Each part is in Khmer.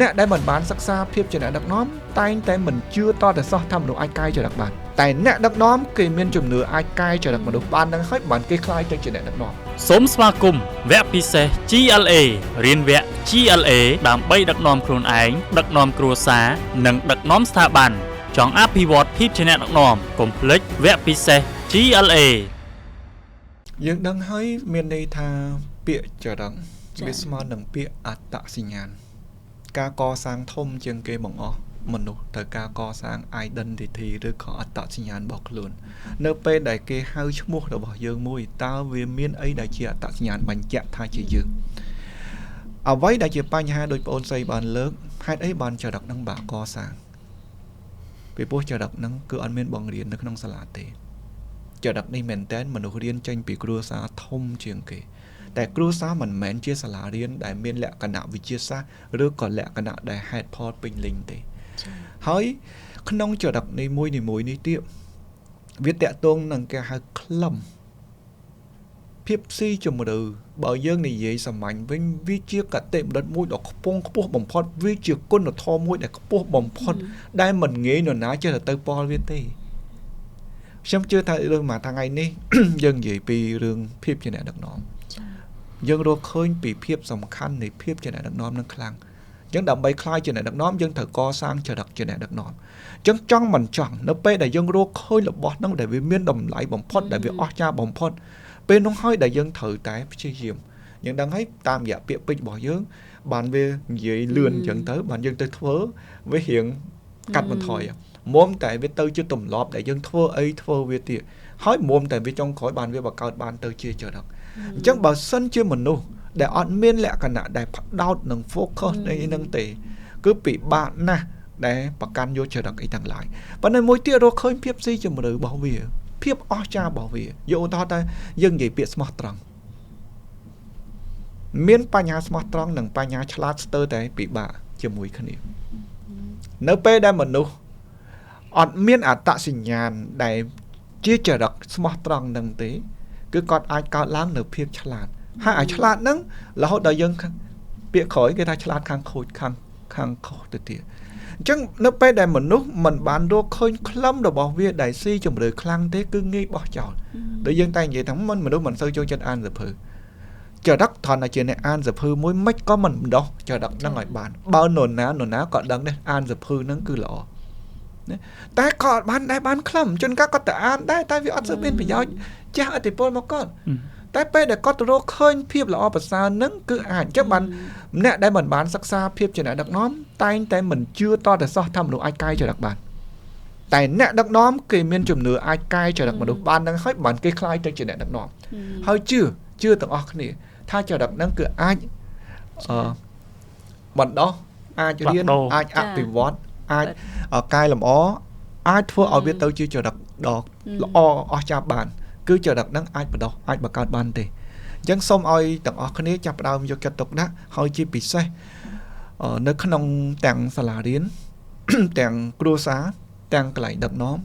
អ្នកដែលមិនបានសិក្សាភាពជាអ្នកដឹកនាំតែងតែមិនជឿតតែសោះថាមនុស្សអាចកែចរិតបានតែអ្នកដឹកនាំគេមានជំនឿអាចកែចរិតមនុស្សបាននឹងហើយបានគេក្លាយទៅជាអ្នកដឹកនាំ សូមស្វាគមន៍វគ្គពិសេស GLA រៀនវគ្គ GLA ដើម្បីដឹកនាំខ្លួនឯងដឹកនាំគ្រួសារនិងដឹកនាំស្ថាប័នចង់អភិវឌ្ឍភាពជាអ្នកដឹកនាំកុំភ្លេចវគ្គពិសេស GLA យើងដឹងហើយមានន័យថាពាក្យចរិតវាស្មើនឹងពាក្យអត្តសញ្ញាណការកសាងធំជាងគេបង្អស់មនុស្សត្រូវការកសាង identity ឬក៏អត្តសញ្ញាណរបស់ខ្លួន នៅពេលដែលគេហៅឈ្មោះរបស់យើងមួយតើវាមានអីដែលជាអត្តសញ្ញាណបញ្ជាក់ថាជាយើងអ្វីដែលជាបញ្ហាដោយបងអូនស្រីបានលើកហេតុអីបានចរិតនឹងបាក់កសាងពីព្រោះចរិតនឹងគឺអត់មានបង្រៀននៅក្នុងសាលាទេចរិតនេះមែនតើមនុស្សរៀនចេញពីគ្រួសារធំជាងគេតែគ្រួសារមិនមែនជាសាលារៀនដែលមានលក្ខណៈវិទ្យាសាស្ត្រឬក៏លក្ខណៈដែលហេតុផលពេញលេញទេហើយក្នុងចរិតនេះមួយនីមួយនេះទៀតវាតកតងនឹងគេហៅក្លឹមភាពស៊ីជម្រៅបើយើងនិយាយសាមញ្ញវិញវាជាកតិបណ្ឌិតមួយដ៏ខ្ពង់ខ្ពស់បំផុតវាជាគុណធម៌មួយដែលខ្ពស់បំផុតដែលមិនងាយនរណាចេះតែទៅពលវាទេខ្ញុំជឿថារឿងមួយថ្ងៃនេះយើងនិយាយពីរឿងភាពជាអ្នកដឹកនាំយើងរកឃើញពីភាពសំខាន់នៃភាពជាអ្នកដឹកនាំនឹងខ្លាំងអញ្ចឹងដើម្បីក្លាយជាអ្នកដឹកនាំយើងត្រូវកសាងចរិតជាអ្នកដឹកនាំអញ្ចឹងចង់មិនចង់នៅពេលដែលយើងរកឃើញរបស់ហ្នឹងដែលវាមានតម្លៃបំផុតដែលវាអស្ចារ្យបំផុតពេលនោះហើយដែលយើងត្រូវតែព្យាយាមយើងដឹងហើយតាមរយៈពាក្យពេចន៍របស់យើងបានវានិយាយលឿនអញ្ចឹងទៅបានយើងទៅធ្វើវារៀងកាត់បន្ថយមុំតែវាទៅជាទម្លាប់ដែលយើងធ្វើអីធ្វើវាទៀតហើយមុំតែវាចុងក្រោយបានវាបង្កើតបានទៅជាចរិតអញ្ចឹងបើសិនជាមនុស្សដែលអត់មានលក្ខណៈដែលផ្ដោតនឹង focus នៃនឹងទេគឺពិបាកណាស់ដែលប្រកាន់យកចរិតអីទាំងឡាយប៉ុន្តែមួយទៀតរកឃើញភាពស៊ីជម្រៅរបស់វាភាពអស្ចារ្យរបស់វាយកឧទាហរណ៍តែយើងនិយាយពាក្យស្មោះត្រង់មានបញ្ហាស្មោះត្រង់និងបញ្ហាឆ្លាតស្ទើរតែពិបាកជាមួយគ្នានៅពេលដែលមនុស្សអត់មានអត្តសញ្ញាណដែលជាចរិតស្មោះត្រង់នឹងទេគឺគាត់អាចកើតឡើងនៅភាពឆ្លាតហើយអាឆ្លាតហ្នឹងរហូតដល់យើងពាក្យក្រោយគេថាឆ្លាតខាងខូចខាងខុសទៅទៀតអញ្ចឹងនៅពេលដែលមនុស្សមិនបានរកឃើញក្លឹមរបស់វាដែលស៊ីជម្រៅខ្លាំងទេគឺងាយបោះចោលដូចយើងតែនិយាយថាមនុស្សមិនសូវចូលចិត្តអានសៀវភៅចរិតថនតែជាអ្នកអានសៀវភៅមួយមិនក៏មិនបណ្ដោះចរិតហ្នឹងឲ្យបានបើនរណាក៏ដឹងដែរអានសៀវភៅហ្នឹងគឺល្អណាតែក៏អត់បានដែរបានក្លឹមជួនកាលគាត់ទៅអានដែរតែវាអត់សូវមានប្រយោជន៍ជះឥទ្ធិពលមកគាត់តែពេលដែលគាត់រកឃើញភាពល្អប្រសើរនឹងគឺអាចអញ្ចឹងបានអ្នកដែលមិនបានសិក្សាភាពជាអ្នកដឹកនាំតែងតែមិនជឿតតែសោះថាមនុស្សអាចកែចរិតបានតែអ្នកដឹកនាំគេមានជំនឿអាចកែចរិតមនុស្សបាននឹងហើយបានគេក្លាយទៅជាអ្នកដឹកនាំហើយជឿទាំងអស់គ្នាថាចរិតនឹងគឺអាចបណ្ដោះអាចរៀនអាចអភិវឌ្ឍអាចកែលម្អអាចធ្វើឲ្យវាទៅជាចរិតដ៏ល្អអស្ចារ្យបានគឺចរិតហ្នឹងអាចបណ្ដោះអាចបង្កើតបានទេអញ្ចឹងសូមឲ្យទាំងអស់គ្នាចាប់ផ្ដើមយកចិត្តទុកដាក់ហើយជាពិសេសនៅក្នុងទាំងសាលារៀនទាំងគ្រួសារទាំងកន្លែងដឹកនាំ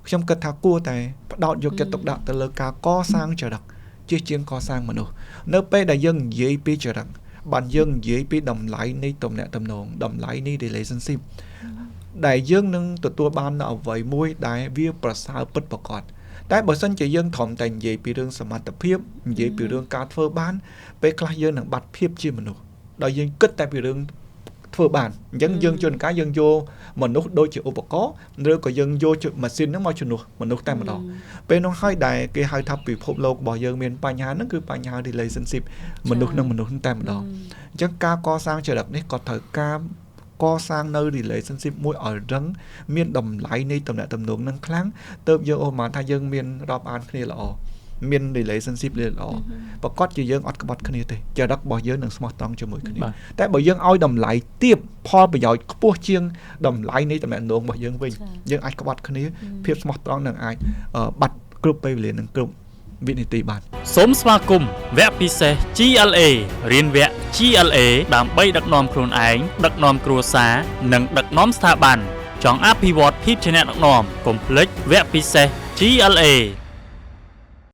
ខ្ញុំគិតថាគួរតែផ្ដោតយកចិត្តទុកដាក់ទៅលើការកសាងចរិតជាជាងកសាងមនុស្សនៅពេលដែលយើងនិយាយពីចរិតបានយើងនិយាយពីតម្លៃនៃទំនាក់ទំនងតម្លៃនៃ relationship ដែលយើងនឹងទទួលបាននៅអ្វីមួយដែលវាប្រសើរពិតប្រាកដតែបើសិនជាយើងត្រឹមតែនិយាយពីរឿងសមត្ថភាពនិយាយពីរឿងការធ្វើបានពេលខ្លះយើងនឹងបាត់ភាពជាមនុស្សដោយយើងគិតតែពីរឿងធ្វើបានអញ្ចឹងយើងជួនកាលយើងយកមនុស្សដូចជាឧបករណ៍ឬក៏យើងយកម៉ាស៊ីនហ្នឹងមកជំនួសមនុស្សតែម្ដងពេលនោះហើយដែលគេហៅថាពិភពលោករបស់យើងមានបញ្ហាហ្នឹងគឺបញ្ហា relationship មនុស្សនិងមនុស្សតែម្ដងអញ្ចឹងការកសាងចរិតនេះក៏ត្រូវការកសាងនៅ relationship មួយឲ្យរឹងមានតម្លៃនៃទំនាក់ទំនងនឹងខ្លាំងទើបយើងអូម៉ាថាយើងមានរាប់អានគ្នាល្អមាន relationship ល្អប្រកាសជាយើងអត់ក្បត់គ្នាទេចរិតរបស់យើងនឹងស្មោះត្រង់ជាមួយគ្នាតែបើយើងឲ្យតម្លៃទាបផលប្រយោជន៍ខ្ពស់ជាងតម្លៃនៃទំនាក់ទំនងរបស់យើងវិញយើងអាចក្បត់គ្នាភាពស្មោះត្រង់នឹងអាចបាត់គ្រប់ពេលវេលានិងគ្រប់វិនាទីបានសូមស្វាគមន៍វគ្គពិសេស GLA រៀនវគ្គ GLA ដើម្បីដឹកនាំខ្លួនឯងដឹកនាំគ្រួសារនិងដឹកនាំស្ថាប័នចង់អភិវឌ្ឍភាពជាអ្នកដឹកនាំកុំភ្លេចវគ្គពិសេស GLA